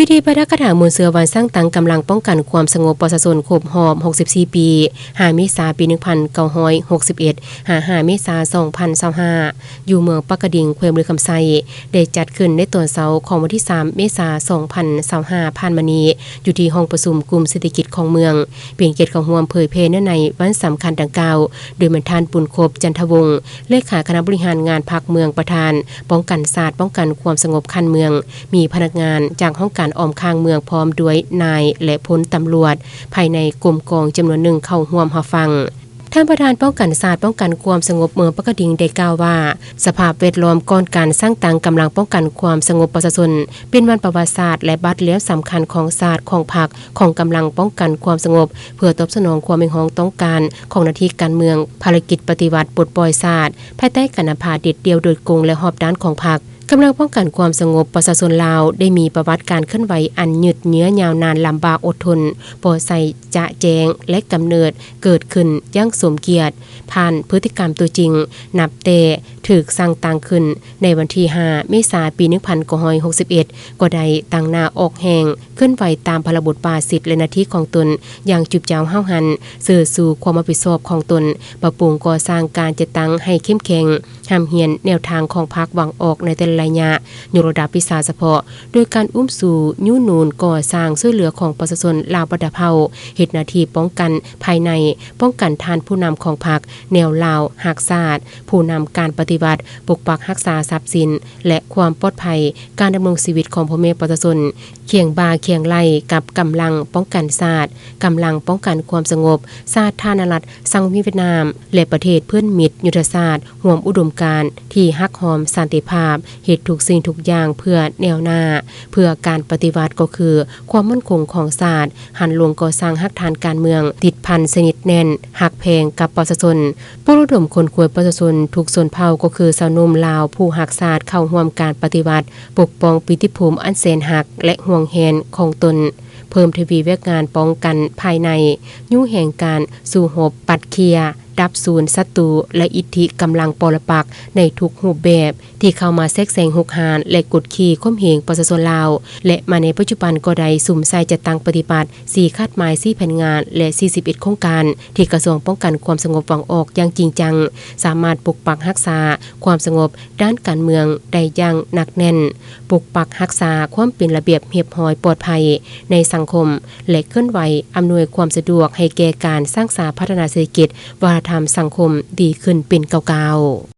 ພິທີປະດັບຄາຖາໝູນເສືອວັນສ້າງຕັ້ງກຳລັງປ້ອງກັນຄວາມສະຫງົບປະຊາຊົນຄົບຮອບຫົກສິບສີ່ປີ, ຫ້າເມສາ ປີໜຶ່ງພັນເກົ້າຮ້ອຍຫົກສິບເອັດ ຫາ ຫ້າເມສາ ສອງພັນຊາວຫ້າ ຢູ່ເມືອງປາກກະດິງ ແຂວງບໍລິຄຳໄຊ ໄດ້ຈັດຂຶ້ນໃນຕອນເຊົ້າຂອງວັນທີສາມເມສາ ສອງພັນຊາວຫ້າ ຜ່ານມານີ້ ຢູ່ທີ່ຫ້ອງປະຊຸມກຸ່ມເສດຖະກິດຂອງເມືອງ ເປັນກຽດເຂົ້າຮ່ວມເຜີຍແຜ່ເນື້ອໃນວັນສຳຄັນດັ່ງກ່າວ ໂດຍແມ່ນທ່ານ ບຸນຄົບ ຈັນທະວົງ ເລຂາຄະນະບໍລິຫານງານພັກເມືອງ, ປະທານປ້ອງກັນຊາດ, ປ້ອງກັນຄວາມສະຫງົບຂັ້ນເມືອງ, ມີພະນັກງານຈາກຫ້ອງການອ້ອມຂ້າງເມືອງ ພ້ອມດ້ວຍນາຍ ແລະ ພົນຕຳຫຼວດພາຍໃນກົມກອງຈຳນວນໜຶ່ງເຂົ້າຮ່ວມຮັບຟັງ. ທ່ານປະທານປ້ອງກັນຊາດ, ປ້ອງກັນຄວາມສະຫງົບເມືອງປາກກະດິງໄດ້ກ່າວວ່າ, ສະພາບແວດລ້ອມກ່ອນການສ້າງຕັ້ງກຳລັງປ້ອງກັນຄວາມສະຫງົບປະຊາຊົນ ເປັນວັນປະຫວັດສາດ ແລະ ບາດແຫຼມສຳຄັນຂອງຊາດ, ຂອງພັກ, ຂອງກຳລັງປ້ອງກັນຄວາມສະຫງົບ ເພື່ອຕອບສະໜອງຄວາມຮຽກຮ້ອງຕ້ອງການຂອງໜ້າທີ່ການເມືອງ, ພາລະກິດປະຕິວັດປົດປ່ອຍຊາດ ພາຍໃຕ້ການນຳພາເດັດດ່ຽວໂດຍກົງ ແລະ ຮອບດ້ານຂອງພັກ. ກຳລັງປ້ອງກັນຄວາມສະຫງົບປະຊາຊົນລາວ ໄດ້ມີປະຫວັດການເຄື່ອນໄຫວອັນຍືດເຍື້ອຍາວນານ, ລຳບາກອົດທົນ, ບໍ່ໃສ່ຈະແຈ້ງ ແລະ ກຳເນີດເກີດຂຶ້ນຢ່າງສົມກຽດ, ຜ່ານພຶດຕິກຳຕົວຈິງ ນັບແຕ່ຖືກສ້າງຕັ້ງຂຶ້ນໃນວັນທີຫ້າເມສາ ປີໜຶ່ງພັນເກົ້າຮ້ອຍຫົກສິບເອັດ ກໍໄດ້ຕັ້ງໜ້າອອກແຮງ ເຄື່ອນໄຫວຕາມພາລະບົດບາດສິດ ແລະ ໜ້າທີ່ຂອງຕົນຢ່າງຈຸບຈ້າວຫ້າວຫັນ, ເຊື່ອຊູຄວາມຮັບຜິດຊອບຂອງຕົນ, ປັບປຸງກໍ່ສ້າງການຈັດຕັ້ງໃຫ້ເຂັ້ມແຂງ, ຮ່ຳຮຽນແນວທາງຂອງພັກວາງອອກໃນແຕ່ລະໄລຍະ, ຍົກລະດັບວິຊາສະເພາະ ໂດຍການອຸ້ມຊູຍູ້ໜູນກໍ່ສ້າງຊ່ວຍເຫຼືອຂອງປະຊາຊົນລາວບັນດາເຜົ່າ, ເຮັດໜ້າທີ່ປ້ອງກັນພາຍໃນ, ປ້ອງກັນທ່ານຜູ້ນຳຂອງພັກ, ແນວລາວຮັກຊາດ, ຜູ້ນຳການປະຕິວັດ, ປົກປັກຮັກສາຊັບສິນ ແລະ ຄວາມປອດໄພການດຳລົງຊີວິດຂອງພໍ່ແມ່ປະຊາຊົນ, ຄຽງບ່າຄຽງໄຫຼ່ກັບກຳລັງປ້ອງກັນຊາດ, ກຳລັງປ້ອງກັນຄວາມສະຫງົບ, ສາທາລະນະລັດສັງຄະນິຍາດຫວຽດນາມ ແລະ ປະເທດເພື່ອນມິດຍຸດທະສາດຮ່ວມອຸດົມການທີ່ຮັກຫອມສັນຕິພາບ, ເຮັດທຸກສິ່ງທຸກຢ່າງເພື່ອແນວໜ້າ, ເພື່ອການປະຕິວັດກໍຄືຄວາມໝັ້ນຄົງຂອງຊາດ, ຫັນລົງກໍ່ສ້າງຮາກຖານການເມືອງ, ຕິດພັນສະໜິດແໜ້ນ, ຮັກແພງກັບປະຊາຊົນ, ປຸກລະດົມຂົນຂວາຍປະຊາຊົນທຸກຊົນເຜົ່າ ກໍຄືຊາວໜຸ່ມລາວຜູ້ຮັກຊາດ ເຂົ້າຮ່ວມການປະຕິວັດ, ປົກປ້ອງປີຕິພູມອັນແສນຮັກ ແລະ ຫວງແຫນຂອງຕົນ, ເພີ່ມທະວີວຽກງານປ້ອງກັນພາຍໃນ, ຍູ້ແຮງການສູ້ຮົບ, ປັດເຄຍ, ດັບສູນສັດຕູ ແລະ ອິດທິກຳລັງປໍລະປັກໃນທຸກຮູບແບບ ທີ່ເຂົ້າມາແຊກແຊງຮຸກຮານ ແລະ ກົດຂີ່ຂົ່ມເຫງປະຊາຊົນລາວ ແລະ ມາໃນປັດຈຸບັນກໍໄດ້ສຸມໃສ່ຈັດຕັ້ງປະຕິບັດ ສີ່ຄາດໝາຍ, ສີ່ແຜນງານ ແລະ ສີ່ສິບເອັດໂຄງການ ທີ່ກະຊວງປ້ອງກັນຄວາມສະຫງົບວາງອອກຢ່າງຈິງຈັງ, ສາມາດປົກປັກຮັກສາຄວາມສະຫງົບດ້ານການເມືອງໄດ້ຢ່າງໜັກແໜ້ນ, ປົກປັກຮັກສາຄວາມເປັນລະບຽບຮຽບຮ້ອຍປອດໄພໃນສັງຄົມ ແລະ ເຄື່ອນໄຫວອຳນວຍຄວາມສະດວກໃຫ້ແກ່ການສ້າງສາພັດທະນາເສດຖະກິດ, ວັດທະນະທຳ, ສັງຄົມດີຂຶ້ນເປັນກ້າວໆ.